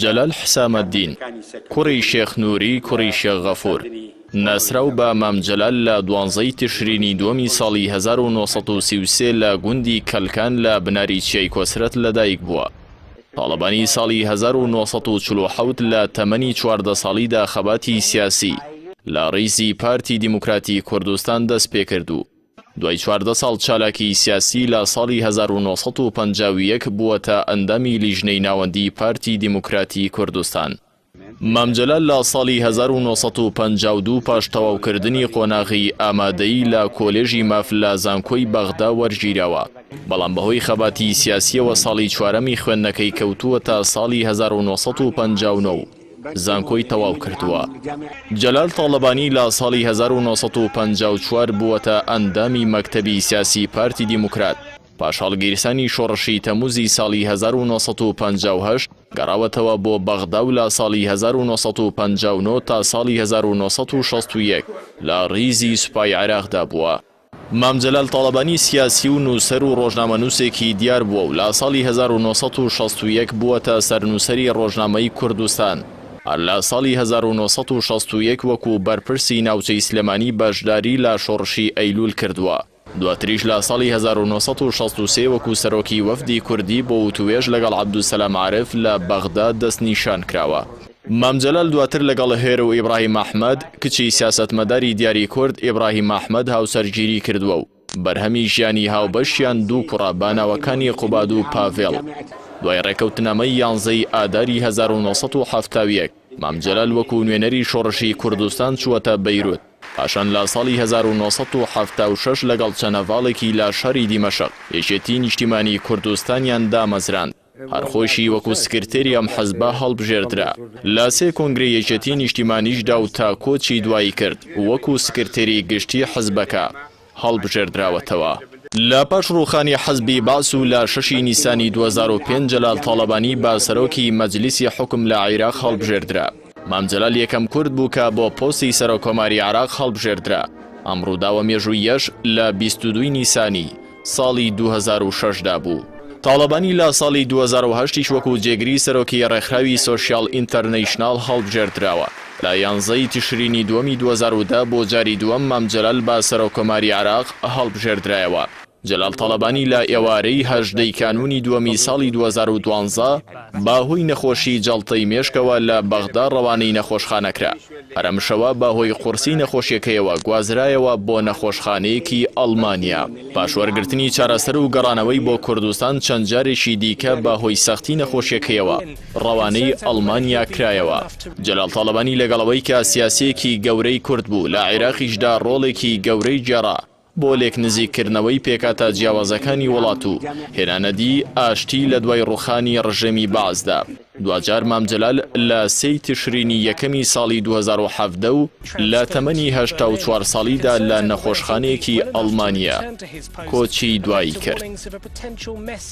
جەلال حسامەدین، کوڕی شێخ نوری کوڕی شێخ غەفور، ناسراو بە مام جەلال لە دوانزەی تشرینی دووەمی ساڵی 1933 لە گوندی کەلکان لە بناری چیای کۆسرەت لەدایک بووە. تاڵەبانی ساڵی 1947 لە تەمەنی 14 ساڵیدا خەباتی سیاسی لە ڕیزی پارتی دیموکراتی کوردستان دەستپێکرد و دوای 14 ساڵ چالاکیی سیاسی لە ساڵی 1951 بووەتە ئەندامی لیژنەی ناوەندیی پارتی دیموکراتی کوردستان. مام جەلال لە ساڵی 1952 پاش تەواوکردنی قۆناغی ئامادەیی لە کۆلێژی ماف لە زانکۆی بەغدا وەرگیراوە، بەڵام بەهۆی خەباتی سیاسییەوە ساڵی چوارەمی خوێندنەکەی کەوتووەتە ساڵی 1959 و زانکۆی تەواو کردووە. جەلال تاڵەبانی لە ساڵی 1954 بووەتە ئەندامی مەکتەبی سیاسی پارتی دیموکرات، پاش هەڵگیرسانی شۆڕشی تەمووزی ساڵی 1958 گەڕاوەتەوە بۆ بەغدا و لە ساڵی 1959 تا ساڵی 1961 لە ڕیزی سوپای عێراقدا بووە. مام جەلال تاڵەبانی سیاسی و نووسەر و ڕۆژنامەنووسێکی دیار بووە و لە ساڵی 1961 بووەتە سەرنووسەری ڕۆژنامەی کوردستان. هەر لە ساڵی 1961 وەکوو بەرپرسی ناوچەی سلێمانی بەشداری لە شۆڕشی ئەیلوول کردووە. دواتریش لە ساڵی 1963 وەکوو سەرۆکی وەفدی کوردی بۆ وتووێژ لەگەڵ عەبدولسەلام عارف لە بەغدا دەستنیشان کراوە. مام جەلال دواتر لەگەڵ هێرو ئیبراهیم ئەحمەد، کچی سیاسەتمەداری دیاری کورد ئیبراهیم ئەحمەد هاوسەرگیری کردووە و بەرهەمی ژیانی هاوبەشیان دوو کوڕە بە ناوەکانی قوباد و پاڤێڵ. دوای ڕێکەوتنامەی یانزەی ئاداری 1971 مام جەلال وەکوو نوێنەری شۆڕشی کوردستان چووەتە بەیروت، پاشان لە ساڵی 1976 لەگەڵ چەند هەڤاڵێکی لە شاری دیمەشق یەکێتی نیشتیمانی کوردستانیان دامەزراند. هەر خۆیشی وەکو سکرتێری ئەم حزبە هەڵبژێردرا لە سێ کۆنگرەی یەکێتی نیشتیمانیشدا و تا کۆچی دوایی کرد وەکو سکرتێری گشتی حزبەکە هەڵبژێردراوەتەوە. لە پاش ڕووخانی حزبی بەعس و لە شەشی نیسانی 2005 جەلال تاڵەبانی بە سەرۆکی مەجلیسی حوکم لە عیراق هەڵبژێردرا. مام جەلال یەکەم کورد بوو کە بۆ پۆستی سەرۆککۆماری عێراق هەڵبژێردرا. ئەم ڕووداوە مێژووییەش لە 22 نیسانی ساڵی 2006 دا بوو. تاڵەبانی لە ساڵی 2008 یش وەکو جێگری سەرۆکی ڕێکخراوی سۆشیال ئینتەرنەیشناڵ هەڵبژێردراوە. لە یانزەی تشرینی دووەمی 2010 بۆ جاری دووەم مام جەلال بە سەرۆککۆماری عێراق هەڵبژێردرایەوە. جەلال تاڵەبانی لە ئێوارەی 18 ی کانوونی دووەمی ساڵی 2012 بە هۆی نەخۆشی جەڵتەی مێشکەوە لە بەغدا ڕەوانەی نەخۆشخانە کرا. هەر ئەم شەوە بە هۆی قورسی نەخۆشیەکەیەوە گوازرایەوە بۆ نەخۆشخانەیەکی ئەڵمانیا. پاش وەرگرتنی چارەسەر و گەڕانەوەی بۆ کوردستان چەند جارێکی دیکە بە هۆی سەختی نەخۆشیەکەیەوە ڕەوانەی ئەڵمانیا کرایەوە. جەلال تاڵەبانی لەگەڵ ئەوەی کە سیاسیەکی گەورەی کورد بوو لە عێراقیشدا ڕۆڵێکی گەورەی گێڕا بۆ لێکنزیککردنەوەی پێکهاتە جیاوازەکانی وڵات و هێنانەدی ئاشتی لە دوای ڕوخانی ڕژێمی بەعسدا. دواجار مام جەلال لە سێی تشرینی یەکەمی ساڵی 2017 و لە تەمەنی 84 ساڵیدا لە نەخۆشخانەیەکی ئەڵمانیا کۆچی دوایی کرد.